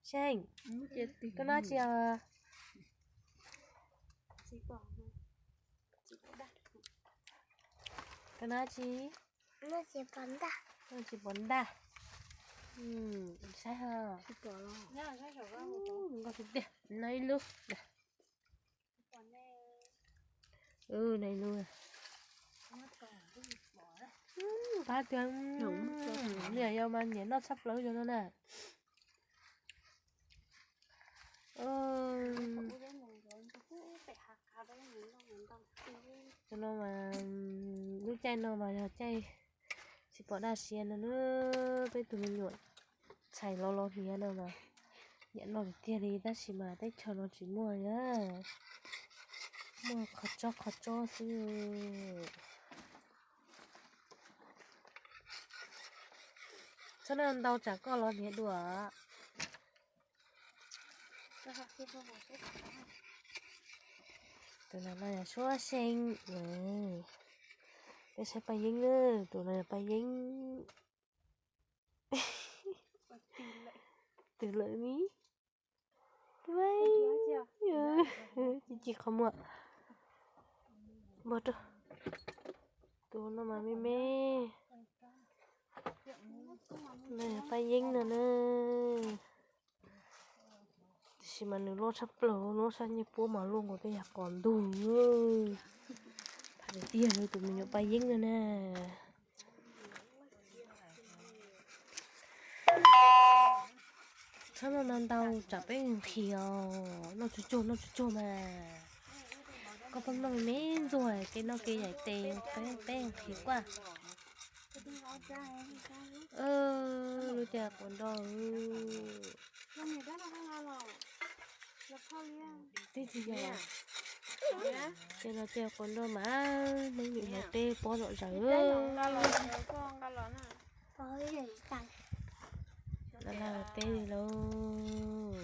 Seej, koj noj tsi os? Koj noj tsi? Noj tsis pom ntaj. Saib ho. Nkauj tiag tiag, noj ib lub. Noj ib lub. Pab tiag, niam yau mas nyiam noj tshaj plaws cov no na. Cov no mas, lub caij no mas yog caij tsis pom daj sia no na. Peb tus me nyuam txhais los los hniav no mas nyiam noj tiag tiag li, tab sis mas teb chaws no tsis muaj na, muaj qhov tsob qhov tsob xwb. Txhob noj ntau tsam koj los hniav dua. Tus no no yog suab seej. Peb saib paj yeeb na, tus no yog paj yeeb. Twb lawm ni. Ci ci qhov muag. Npog rau. Tus no mas me me. No yog paj yeeb no na. Tiam sis mas nws loj tshaj plaws, loj sab nyiaj puab mas loj nkaus tej yam qos ntug. Phaj tiag tiag li tus me nyuam paj yeeb no na. Txhob noj ntau ntau tsam peb nqhis os, noj tsuag tsuag noj tsuag tsuag mas. Koj pheej noj me me ntxuag, kev noj kev yaim tes, peb nqhis kuaj. Lub caij quav nroj. Twb tsis yog. Ces no ces quav nroj mas, neb nws hlawv teb pob zom zaws. Hlawv teb li lauj.